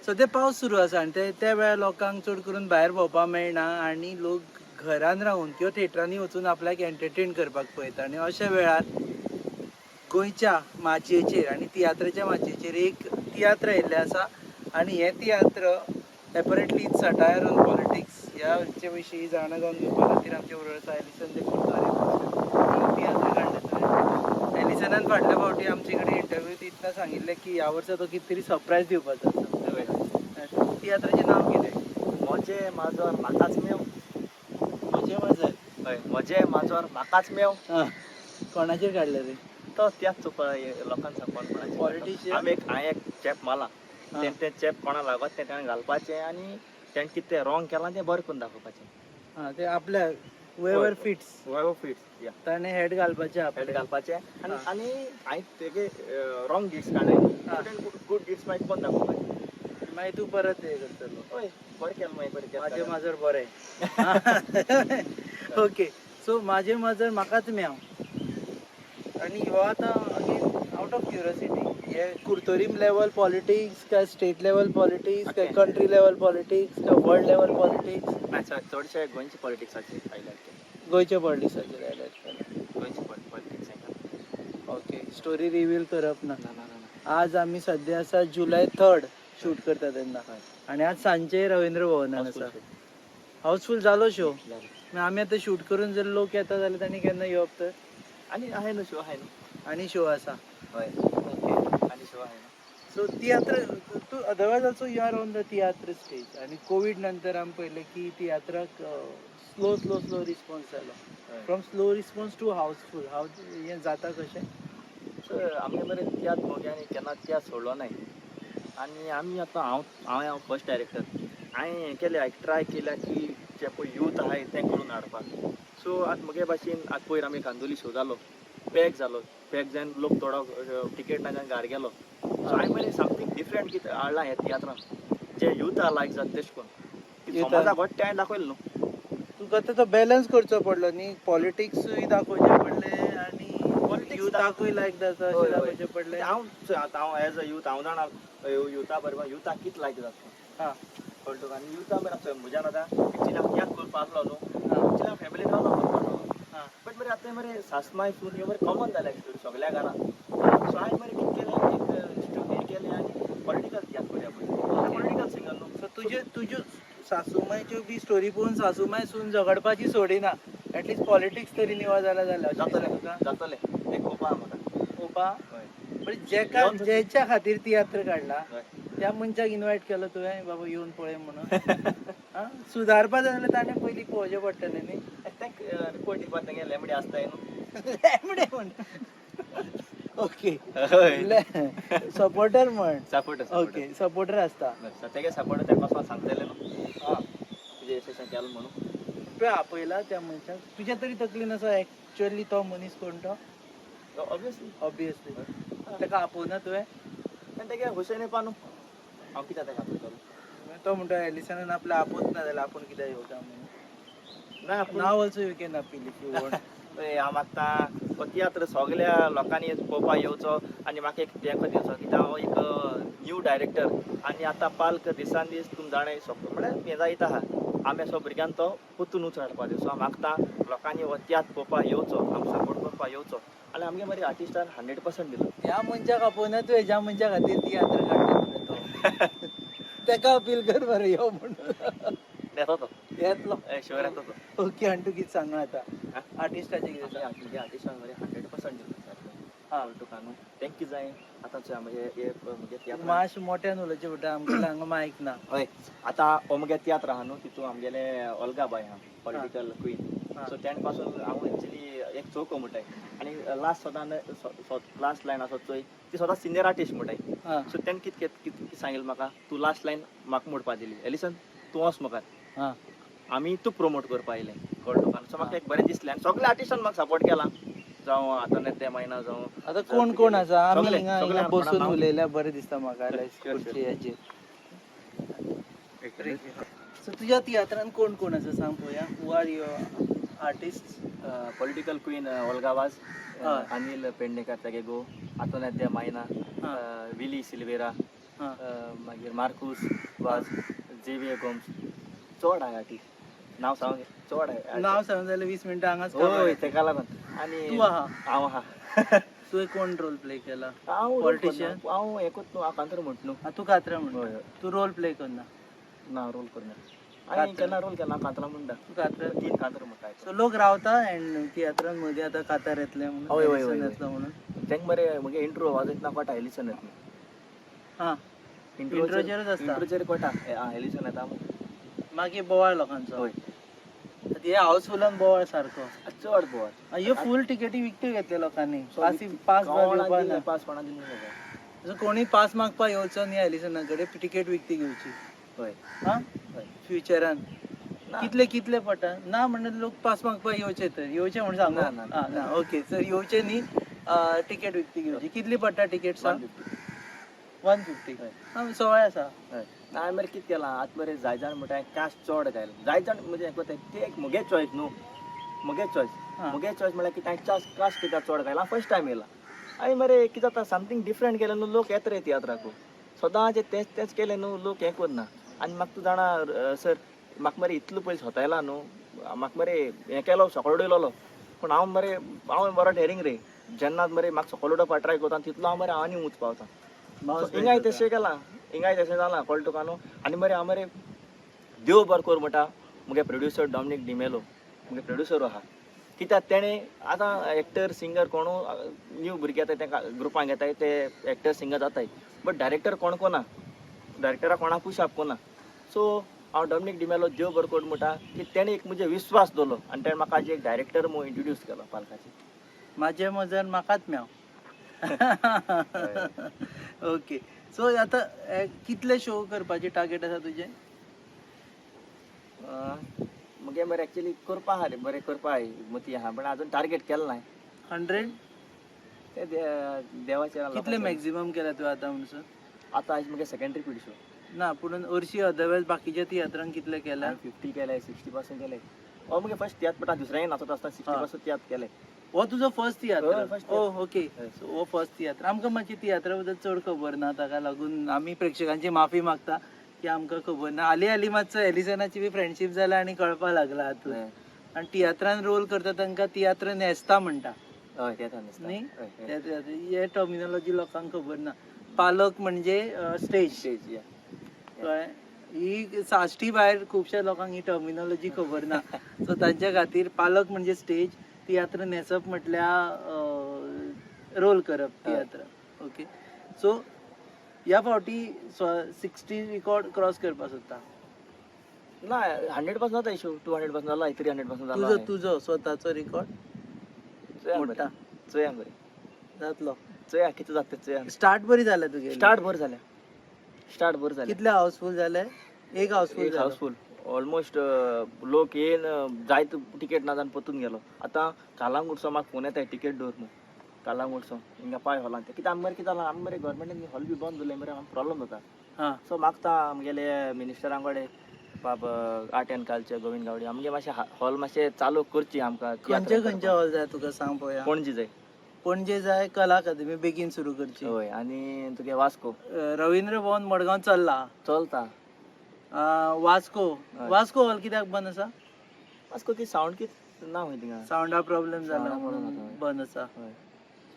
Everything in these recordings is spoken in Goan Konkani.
सद्या पावस सुरू आसा आनी ते त्या वेळार लोकांक चड करून भायर भोंवपाक मेळना आनी लोक घरान रावून किंवा थेटरांनी वचून आपल्याक एंटरटेन करपाक पळयता. आनी अशा वेळार गोंयच्या माचयेचेर आनी तियात्राच्या माचयेचेर एक तियात्र आयिल्ले आसा आनी हे तियात्र एपरंटली सटायर ऑन पॉलिटिक्स. ह्या विशीं जाणा जावन घेवपा खातीर आमचे बरोबर आसा एलिसन दे कुर्तोरी. तियात्र काडले तुवें एलिसनान फाटल्या फावटी आमचे कडेन इंटरव्यू दितना सांगिल्लें की ह्या वर्सा तो कितें तरी सरप्रायज दिवपाचो आसा. तियात्राचें नांव कितें? म्हजें माजर म्हाकाच मेव. म्हजें माजर. हय, म्हजें माजर म्हाकाच मेव. आं, कोणाचेर काडलें रे? तो त्याच चोवपा लोकांक सांगपाक कोणाचेर. Politician? आमी एक, हांवें एक चेप मारलां. आं. तें तें चेप कोणा लागत तें ताणें घालपाचें आनी तेणें कितें तें रॉंग केलां तें बरें करून दाखोवपाचें. आं, ते आपल्या हुएवर फिट्स. Whoever fits, या. ताणें हेड घालपाचें हेड आपलें. घालपाचें आनी आं. आनी हांवें तेगे रॉंग डिड्स काडले, गुड डिड्स मागीर कोण दाखोवपाचें. मागीर तूं परत हें करतलो. हय, बरें केलें, मागीर बरें केलें. माझे माजर बरें. ओके, सो माझे माजर म्हाकाच म्याव. आनी हो आतां अगेन आवट ऑफ क्युरियोसिटी, हे कुर्तोरीम लेवल पॉलिटिक्स काय स्टेट लेवल पॉलिटिक्स काय कंट्री लेवल पॉलिटिक्स काय वर्ल्ड लेवल पॉलिटिक्स? ना, चडशे गोंयचे पॉलिटिक्साचेर हायलायट केलें. गोंयच्या पॉलिटिक्साचेर हायलायट केलें. गोंयचे politics. Okay, story reveal करप ना. ना ना ना ना. आज आमी सद्या आसा जुलय 3 शूट करता तेन्ना आनी आज सांजचे रवींद्र भवनान आसा. हाऊसफूल जालो शो. आमी आतां शूट करून जर लोक येता जाल्यार तांणी केन्ना येवप तर? आनी आहे न्हू, शो आहे न्हू. आनी शो आसा. हय. ओके. आनी शो आहे न्हू. सो तियात्र तूं otherwise also you are on the tiatr stage आनी कोवीड नंतर आमी पळयलें की तियात्राक स्लो स्लो स्लो रिस्पॉन्स जालो. From slow response to housefull, how हें जाता कशें? सो आमगे मरे तियात्र मोग्यांनी केन्ना तियात्र सोडलो नाय. आनी आमी आतां हांव हांव हांव फर्स्ट डायरेक्टर, हांवें हें केलें, ट्राय केल्या की जे पळय यूथ आहाय तें करून हाडपाक. सो आतां म्हगे भाशेन आतां पयर आमी कांदोली शो जालो, पॅक जालो. पॅक जावन लोक थोडो टिकेट ना जावन घार गेलो. सो हांवें मरे समथींग डिफरंट कितें हाडलां ह्या तियात्रान, जे युथा लायक जाता तेश कोन समाजाक घोट्ट तें हांवें दाखयलें न्हू. तुका आतां तो बॅलन्स करचो पडलो न्ही, पॉलिटिक्सूय दाखोवचें पडलें आनी Politics युथाकूय लायक जाता अशें दाखोवचें पडलें. हांव चोय, आतां हांव एज अ यूथ हांव जाणा युथा बरोबर युथाक कितें लायक जाता. कळ्ळें तुका? आनी युथा मरे चोय म्हज्यान आतां एक्चुली हांव तियात्र करपा आसलो न्हू, एक्चुली हांव फॅमिलीन रावलो करपाचो, बट मरे आतां मरे सासमाय सून ह्यो मरे कॉमन जाल्या स्टोरी सगल्या घरान. सो हांवें मरे कितें केलें, एक स्टोरी केलें आनी पॉलिटिकल तियात्र करया पळय, पॉलिटिकल सिंगर न्हू. सो तुजे तुज्यो सासूमायच्यो बी स्टोरी पळोवन सासूमाय सून झगडपाची सोडिना, एटलिस्ट पॉलिटिक्स तरी निवळ जाल्यार जालें अशें दिसता जातलें. तुका? जातलें, तें कोपा आहा म्हाका. पळोवपा. हय. पण जेका जेच्या खातीर तियात्र काडला त्या मनशाक इनवायट केलो तुवें, बाबा येवन पळय म्हणून? आं, सुदारपा जाय जाल्यार ताणें पयलीं पळोवचें पडटलें न्ही. तें रिपोर्ट दिवपाक तेंगे लेमडी आसताय न्हू. लेमडे म्हण, ओके. हय. सपोर्टर म्हण. सपोर्टर. ओके, सपोर्टर आसता. तेगे सपोर्टर, तेका वचोन सांगतलें न्हू तुजें अशें अशें केलें म्हणून. तुवें आपयला त्या मनशाक, तुज्या तरी तकलेन आसा एक्चुअली तो मनीस कोण तो? ऑब्वियसली. ऑब्वियसली. ताका आपोवना तुवें? आनी तेगे हुसेन येवपा न्हू, हांव कित्याक तेका आपयतलो? तो म्हणटा एलिसनान आपल्या आपोवच ना जाल्यार आपूण कित्याक येवता म्हणून. ना, आपूण Now also you can appeal if you want. हय, हांव मागता हो तियात्र सगल्या लोकांनी पळोवपाक येवचो आनी म्हाका एक तेंको दिवचो, कित्याक हांव एक न्यू डायरेक्टर आनी आतां पाल्क दिसान दीस तुमी जाणां सगळें म्हळ्यार हें जायत आहा. आमी असो भुरग्यान तो परतून उंच हाडपा जाय. सो हांव मागता लोकांनी हो तियात्र पळोवपाक येवचो, आमकां सपोर्ट करपाक येवचो आनी आमगे मरे आर्टिस्टान 100% दिलो. ह्या मनशाक आपोवना तुवें ज्या मनशा खातीर तियात्र काडटा तुवें तो? ताका अपील कर बरें, यो म्हणून. येतो तो. येतलो? शुअर येतो तो. ओके, आनी तूं कितें सांग आतां आर्टिस्टाचें कितें सांग. आमगे आर्टिस्टान मरे 100% दिलो सारकें. तुका न्हू तेंकां जाय आतां चोय म्हजे हे म्हगे तियात्र. मातशें मोट्यान उलोवचें पडटा, आमकां हांगा मायक ना. हय, आतां हो मुगे तियात्र आहा न्हू, तितून आमगेले ओल्गा बाय आहा, पॉलिटिकल क्वीन. सो तेणे पासून हांव एक्चुली एक चौको म्हणटाय आनी लास्ट सदां लास्ट लायन आसा चोय, ती सदां सिनियर आर्टिस्ट म्हणटाय. सो तेणे कितें कितें सांगिल्लें म्हाका, तूं लास्ट लायन म्हाका म्हणपा दिली, एलिसन तूं वच मुखार, आमी तूं प्रमोट करपा येयलें. कळ्ळें तुका? सो म्हाका एक बरें दिसलें आनी सगल्या आर्टिस्टान म्हाका सपोर्ट केला, जावं आतां ते मायना जावं. आतां कोण कोण आसा? आमी सगळे हिंगा सगळे हिंगा बसून नांव- उलयल्यार बरें दिसता म्हाका Sure. खुर्ची हेचेर. सो तुज्या तियात्रान कोण कोण आसा सांग पळोवया. Who are your artist? Political queen Olga Vaz, Anil Pednekar तेगे गो, आंतोनेत दे मायना, विली सिल्वेरा. मागीर मार्कूस वाज, जेवियर गोम्स, चड आहा आर्टिस्ट, नांव सांग चड आहा. नांव सांग जाल्यार 20 मिनटां हांगाच. हय, तेका लागून आनी तूं आहा? हांव आहा. तुवें कोण रोल प्ले केला? हांव role Politician? करना. हांव एकूच न्हू, हांव कांतार म्हणटा न्हू. आं, तूं कातरा म्हणटा? हय. तूं रोल प्ले करना? ना, रोल करना हांवें. कांतार. केन्ना रोल केला, कांतरां म्हणटा. तूं कातरा. तीन कांतार म्हणटा. सो लोक रावता एंड तियात्रान मदीं आतां कातार येतलें म्हणून, हय, हय, एलिसन हय, हय. येतलो म्हणून. तेंक मरे म्हगे इंट्रो वाजयतना कोटा एलिसन येता. इंट्रोचेरूच आसता. इंट्रोचेर कोटा एलिसन येता. मागीर बोवाळ लोकांचो. हय. हे हाऊसफुलान बोवाळ सारको. चड बोवाळ. ह्यो फूल टिकेटी विकत्यो घेतले लोकांनी, पास पास दिवपा ना. पास कोणा दिले ना. सो कोणी पास मागपा येवचो न्ही एलिसना कडेन, तिकेट विकती घेवची. हय. हा. हय. फ्युचरान ना. कितले कितले पडटा ना म्हणून लोक पास मागपा येवचे तर येवचे म्हूण सांगू. ना, ना. हा, ना, ओके सर, येवचे न्ही, तिकेट विकती घेवची. कितली पडटा तिकेट सांग? 150. 150. हय. हा, सवाय आसा. हय, ना, हांवें मरे कितें केलां आतां मरे, जाय जाण म्हणटा हांवें कास्ट चड घायला. जाय जाण म्हणजे हें कोत्ताय, ते एक म्हगे चॉयस न्हू, म्हगे चॉयस. म्हगे चॉयस म्हळ्यार कितें, हांवें कास्ट कित्याक चड घायला? फर्स्ट टायम येयला आनी मरे कितें जाता, समथींग डिफरंट केलें न्हू, लोक येता रे तियात्राकू. सदांचें तेंच तेंच केलें न्हू, लोक हें करना. आनी म्हाका तूं जाणा सर, म्हाका मरे इतलो पयस सोतायला न्हू, म्हाका मरे हें केलो, सकयल उडयलोलो, पूण हांव मरे हांव बरो डेरींग रे. जेन्ना मरे म्हाका सकयल उडोवपा ट्राय करता, तितलो हांव मरे आनी ऊंच पावता. पावस हिंगाय जाता. तशें केलां, हिंगाय तशें जालां, कळ्ळें तुका न्हू. आनी मरे हांव मरे देव बरो कर म्हणटा मुगे प्रोड्युसर डॉमनीक डिमेलो, मुगे प्रोड्युसर आहा. कित्याक तेणें आतां एक्टर सिंगर कोणू न्यू भुरगे येताय, तेंकां ग्रुपांक घेताय, ते एक्टर सिंगर जाताय, बट डायरेक्टर कोण कोना, डायरेक्टराक कोणा पुश अप कोना. सो हांव डॉमनीक डिमेलो देव बरो कर म्हणटा की तेणें एक म्हजेर विस्वास दवरलो आनी तेणें म्हाका आज एक डायरेक्टर म्हूण इंट्रोड्यूस केलो पालकाचे. माझे मजन म्हाकाच मेव. ओके, सो आतां कितले शो करपाचे टार्गेट आसा तुजें? मुगे मरे एक्चुअली करपा आहा रे, बरें करपा आहाय मती आहा, पण अजून टार्गेट केलें ना. 100? ते देवाचेर कितले लोकांचेर. मॅक्झिमम केला तुवें आतां म्हणसर? आतां आयज मुगे सेकंड रिपीट शो. ना, पूण हरशीं अदरवायज बाकीच्या तियात्रांक कितले केल्या? 50 केले, 60 पासून केले. हो मुगे फर्स्ट तियात्र, पण दुसऱ्याय नाचत आसतना 60 पासून तियात्र केले. हो तुजो फर्स्ट तियात्र? हय, first. ओ ओके. हय. सो हो फर्स्ट तियात्र. आमकां मातशी तियात्रा बद्दल चड खबर ना, ताका लागून आमी प्रेक्षकांची माफी मागता की आमकां खबर ना. हालीं हालीं मातसो एलिसनाची बी फ्रेंडशीप जाल्या आनी कळपा लागला हातूंत. आनी तियात्रान रोल करता तांकां तियात्र न्हेसता म्हणटा. हय, तियात्रान न्हेसता. न्ही? हय, हय. हे टर्मिनॉलॉजी लोकांक खबर ना. पालक म्हणजे स्टेज. स्टेज या. कळ्ळें? ही साश्टी भायर खुबश्या लोकांक ही टर्मिनॉलॉजी खबर ना, सो तांच्या खातीर पालक म्हणजे स्टेज, तियात्र न्हेसप म्हटल्यार रोल करप तियात्र. ओके, सो ह्या फावटी 60 रिकॉर्ड क्रॉस करपाक सोदता? ना, 100 पासून जाता इशू, 200 पासून जाला, 300 पासून जाला. तुजो तुजो स्वताचो रिकॉर्ड चोया मरे. मोडटा? चोया मरे. जातलो. चोया कितें जाता तें चोया. स्टार्ट बरी जाल्या तुगेली? स्टार्ट बरें जालें, स्टार्ट बरें जालें. कितले हाऊसफूल जाले? एक हाऊसफूल? एक हाऊसफूल ऑलमोस्ट. लोक येयन जायत टिकेट ना जावन परतून गेलो. आतां कालांगुटचो म्हाका फोन येताय, टिकेट दवर म्हूण. कालांगुटचो हिंगा पाय हॉलान ते कित्याक आमी मरे कितें जालां, आमी मरे गव्हर्मेंटान हॉल बी बंद उरलें मरे, आमकां प्रॉब्लम जाता. सो मागता आमगेले मिनिस्टरां कडेन, बाब art and culture Govind Gaude, आमगे मातशें हॉल मातशें चालू करची आमकां. खंयचे खंयचे हॉल जाय तुका सांग पळोवया. पणजी जाय. पणजे जाय, कला अकादमी बेगीन सुरू करची. हय, आनी तुगे वास्को. रवींद्र भवन मडगांव चल्ला? चलता. वास्को? हय. वास्को हॉल कित्याक बंद आसा? वास्को ती सावंड कित ना खंय थिंगा. सावंडा प्रॉब्लेम जाला सावंडा म्हणून problem जाता. बंद आसा. हय.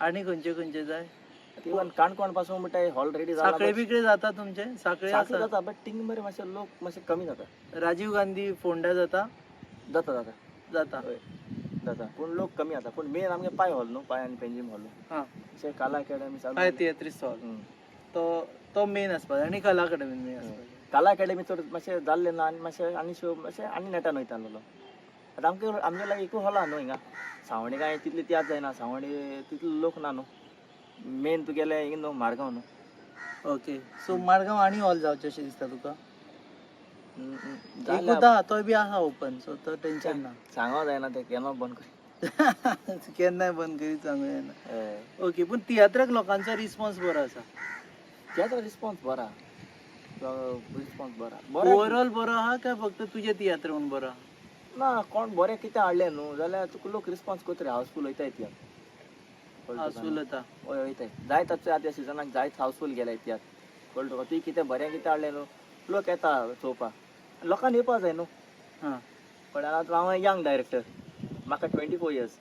आनी खंयचे खंयचे जाय? इवन काणकोण पासून म्हणटा हॉल रेडी जाला. साखळे बिकळे जाता तुमचे? साखळे साखळे आसा? जाता, बट थिंग मरे मातशे लोक मातशे कमी जाता. राजीव गांधी फोंडा जाता? जाता, जाता. जाता. हय, जाता, पूण लोक कमी जाता. पूण मेन आमगे पाय हॉल न्हू, पाय आनी पेंजीम हॉल. अशें कला अकॅडमी चालू. पाय तियात्रिस्त हॉल. तो तो मेन आसपा जाय आनी कला अकादमी मेन आसपा जाय. कला अकॅडमी चड मातशें जाल्लें ना आनी मातशें आनी शो मातशें आनी नेटान वयता आसलेलो. आतां आमकां आमगे लागीं एकूय हॉल आहा न्हू हिंगा. सांवडे कांय तितले तियात्र जायना, सांवडे तितले लोक ना न्हू. मेन तुगेलें हिंगा न्हू, मारगांव न्हू. ओके, सो मारगांव आनी हॉल जावचें अशें दिसता तुका? जाल्यार एकूच आहा, तोय बी आहा ओपन, सो तो टेन्शन ना. सांगो जायना, तें केन्ना बंद कर. केन्नाय बंद करीत, सांगू येना. ओके, पूण तियात्राक लोकांचो रिस्पॉन्स बरो आसा? तियात्रा रिस्पॉन्स बरो आहा, रिस्पॉन्स बरो आहा, बरो. ओवरऑल बरो आहा काय फक्त तुजे तियात्र म्हूण बरो आहा? ना, कोण बरें कितें हाडलें न्हू जाल्यार तुका लोक रिस्पॉन्स करता रे. हाऊसफूल वयताय तियात्र. हाऊसफूल जाता? हय, वयताय. जायत आतां आतां सिजनाक जायत हाऊसफूल गेले तियात्र. कळ्ळें तुका? तुवें कितें बरें कितें हाडलें न्हू, लोक येता चोवपाक, लोकांनी येवपा जाय न्हू. कळ्ळें? आतां हांव यंग डायरेक्टर, म्हाका 24 इयर्स.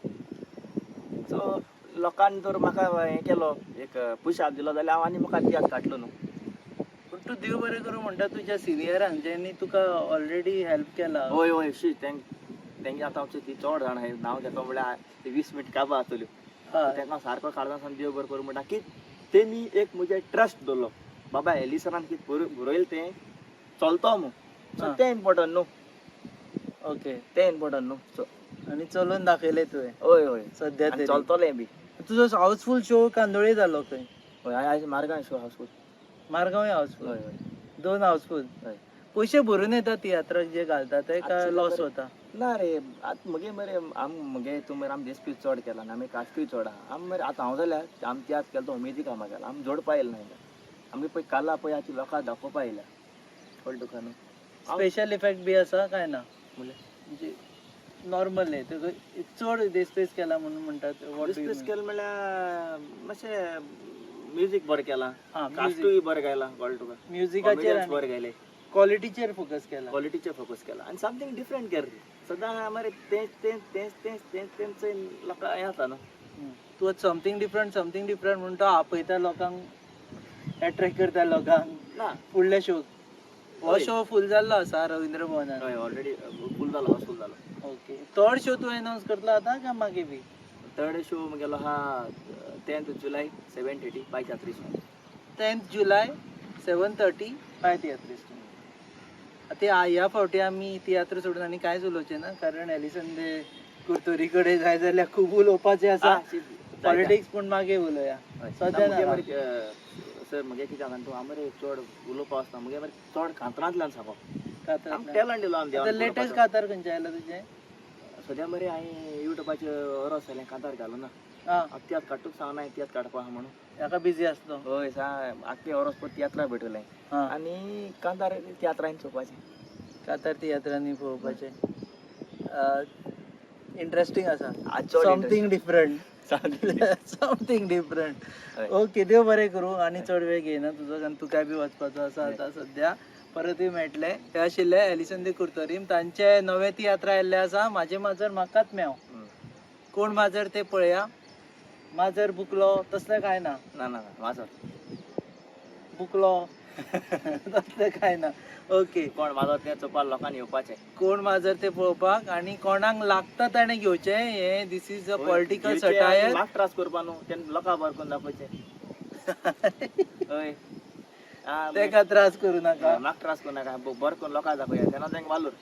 सो लोकांनी जर म्हाका हें केलो, एक पुशाप दिलो जाल्यार हांव आनी मुखार तियात्र काडटलो न्हू. पूण तूं देव बरें करूं म्हणटा तुज्या सिनियरांक, ज्यांनी तुका ऑलरेडी हेल्प केला. हय हय, शी, तेंगे आतां आमचे ती चड जाण आहाय, नांव घेता म्हणल्यार ती 20 मिनट काबार जातल्यो. तांकां सारको काळजान सावन देव बरें करूं म्हणटा की तेमी एक म्हजेर ट्रस्ट दवरलो, बाबा एलिसनान कितें बरयलें तें चलतो मू. सो तें इम्पोर्टंट न्हू. तें इम्पोर्टंट न्हू. सो आनी चलोवन दाखयलें तुवें. हय हय. सद्या आनी तरी चलतलें बी. तुजो हाऊसफूल शो कांदोळे जालो खंय. हय, आयज मारगांव शो हाऊसफूल. मारगांवय हाऊसफूल? हय हय. दोन हाऊसफूल. हय. पयशे भरून येता तियात्राक जे घालता ते, काय लॉस वता? ना रे, आतां म्हगे मरे, आम म्हगे तूं मरे, आमी देसपी चड केला आनी आमी कास्टूय चड आहा. आमी मरे आतां हांव जाल्यार आमी तियात्र केलो तो उमेदी कामां केला, आमी जोडपा येयला ना. आमी पळय काला पळय आतां लोकांक दाखोवपा येयल्या. कळ्ळें तुका न्हू? स्पेशल इफेक्ट बी आसा काय ना? म्हणल्यार? म्हणजे नॉर्मल हे तुका चड देसपेस केला म्हणून म्हणटात. What do you देसपेस mean? केलें म्हणल्यार मातशें म्युजीक बरें केलां, कास्टूय बरें गायलां. कळ्ळें तुका? म्युजिकाचेर कॉमेडियन्स बरें गायले. क्वॉलिटीचेर फोकस केला. क्वॉलिटीचेर फोकस केला आनी समथींग डिफरंट केलें रे. सदां मरे तेंच तेंच तेंच तेंच तेंच तेंच लोकांक हें जाता न्हू. तूं समथींग डिफरंट समथींग डिफरंट म्हणून तो आपयता लोकांक, एट्रेक्ट करता लोकांक ना. फुडल्या शोक. हो हय. शो फूल जाल्लो आसा रवींद्र भवनान. हय, ऑलरेडी फूल जालो, हाऊसफूल जालो. ओके, थर्ड शो तूं अनावन्स करतलो आतां काय मागीर बी? थर्ड शो म्हगेलो आहा 10th July 7:30 bye tiatrist. 10th July 7:30 bye tiatrist. आतां ह्या फावटी आमी तियात्र सोडून आनी कांयच उलोवचें ना, कारण एलिसन दे कुर्तोरी कडेन जाय जाल्यार खूब उलोवपाचें आसा. पॉलिटिक्स पूण मागीर उलोवया, सद्या ना. सर, म्हगे कितें जाता तूं, हांव मरे चड उलोवपा वचना, म्हगे मरे चड कांतरांतल्यान सांगप. कांतार. टॅलंट दिलो आमी आतां देवान. लेटेस्ट कांतार खंयचें आयलां तुजें? सद्या मरे हांवें युट्यूबाचेर ओरोस जालें, कांतार घालूं ना. हांव तियात्र काडटूच सांगना तियात्र काडपा आहा म्हणून. हाका बिजी आसलो. हय, सा आख्खे ओरोस पळय तियात्राक भेटलें आनी कांतार तियात्रान चोवपाचें. कांतार तियात्रांनी पळोवपाचें इंट्रस्टींग आसा. आज चड something different, something different. Okay, देव बरें करूं. आनी चड वेळ घेयना तुजो, कारण तुकाय बी वचपाचो आसा आतां सद्या. परतूय मेळटले. ते आशिल्ले एलिसन दे कुर्तोरीम. तांचे नवे तियात्र आयिल्ले आसा, म्हाजें माजर म्हाकाच मेव. कोण माजर ते पळया. माजर बुकलो तसलें कांय ना? ना ना, माजर. बुकलो तसलें कांय ना. ओके. कोण माजर तें चोवपाक लोकांनी येवपाचें. कोण माजर ते पळोवपाक आनी कोणाक लागता ताणें घेवचें. हें this is a political satire. म्हाका त्रास करपा न्हू, तेन्ना लोकां बरें करून दाखोवचें. हय. तेका त्रास करूं नाका. म्हाका त्रास करूं नाका, बरें करून लोकांक दाखोवया, तेन्ना तांकां वालोर.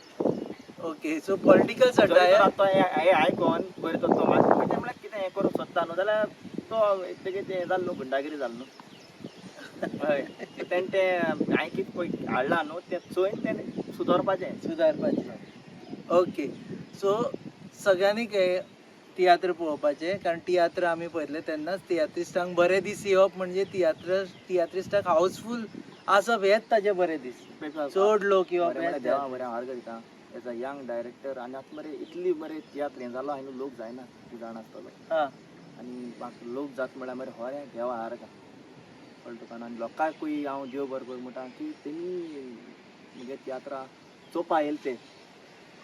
Okay, so political satire. तो हें आयकोन पयर तो म्हाका कितें म्हणल्यार कितें हें करूंक सोदता न्हू, जाल्यार तो तेगे तें जालें न्हू, गुंडागिरी जालें न्हू. हय, तेणें तें हांवें कितें पळय हाडलां न्हू तें चोयन तेणें सुदरपाचें. सुदारपाचें. ओके, सो सगळ्यांनी तियात्र पळोवपाचे, कारण तियात्र आमी पळयतले तेन्नाच तियात्रिस्टांक बरे दीस येवप. म्हणजे तियात्र तियात्रिस्टाक हाऊसफूल आसप हेच ताजे बरे दीस, चड लोक येवप बरें हेच. देवा बरें हांव दिता एज अ यंग डायरेक्टर. आनी आतां मरे इतली मरे तियात्र हें जालो आनी लोक जायना, तूं जाणा आसतलो. आनी म्हाका लोक जाता म्हळ्यार मरे होरें देवा हार का. कळ्ळें तुका? आनी लोकांकूय हांव देव बरें करूं म्हणटा की तेमी म्हगे तियात्रां चोवपा येयले ते.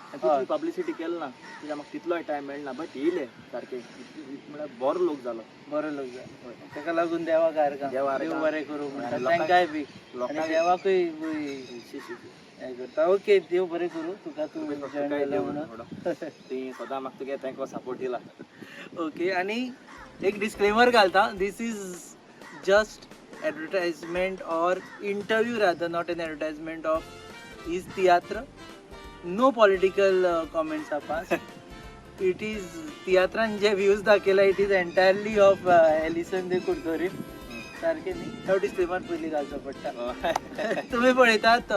आनी तितली पब्लिसिटी केली ना कित्याक म्हाका तितलोय टायम मेळना, बट येयले सारके, म्हळ्यार बरो लोक जालो. बरो लोक जालो, ताका लागून देवाक आर्गां. देवा देव आर्गां. बरें करूं म्हणटा लोकांक- तांकांय बी आनी लोकांक देवाकूय शी शी शी. हें करता. ओके, देव बरें करूं तुका, तूं जॉयन तुकाय जालो देव म्हणून. ती सदां म्हाका तुगे तांकां सपोर्ट दिला. ओके, आनी एक डिस्क्लेमर घालता, this is just advertisement or interview rather, not an advertisement of his tiatr. No political comments are pass. It is तियात्रान J views दाखयला, it is entirely of Ellison de Curtorim. सारकें न्ही? तो डिस्क्लेमर पयलीं घालचो पडटा. तुम्ही पळयतात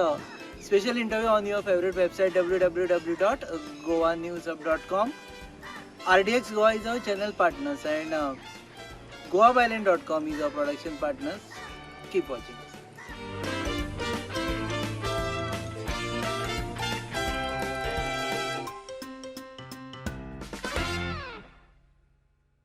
special interview on your favourite website www.goanewshub.com. RDX Goa is our channel partners and goabyline.com is our production partners. Keep watching.